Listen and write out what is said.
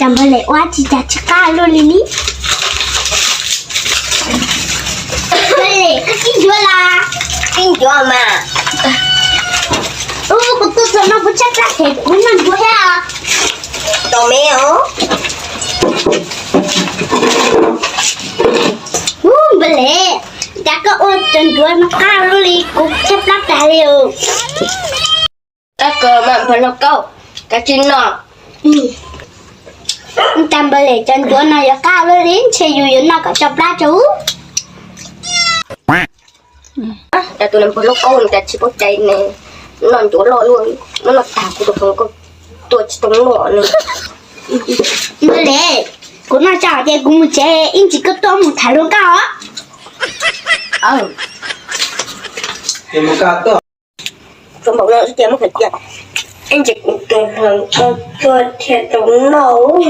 Npawg Lem ua tsis cas tsis qab luaj li ni. Npawg Lem, koj sib ncuav los? Sib ncuav mas. Ub, kuv tuaj txog no kuv tshaib plab ces kuv noj ncuav thiab os. Tos me os. Ub, Npawg Lem, cas koj ua cov ncuav no qab luaj li, kuv tshaib plab tas li os. Tab kawg mas npawg Lauj Kaub, kav tsij noj. Cas Npawg Lem cov ncuav no yuav qab luaj li, ntshe yus yuav noj kom tsau plab tso. Cas tus npawg Lauj Kaub cas tsis paub cai ne, noj ncuav loj luaj, muab noj tag kuv tus hluas nkauj tuaj tsis tau noj ne. Npawg Lem, kuv noj tso ces kuv mus tsev, ib ntsis koj tuaj mus tham hluas nkauj os. Tus npawg no tias muab hais tias, ib ntsis kuv tus hluas nkauj tuaj thiaj tau noj.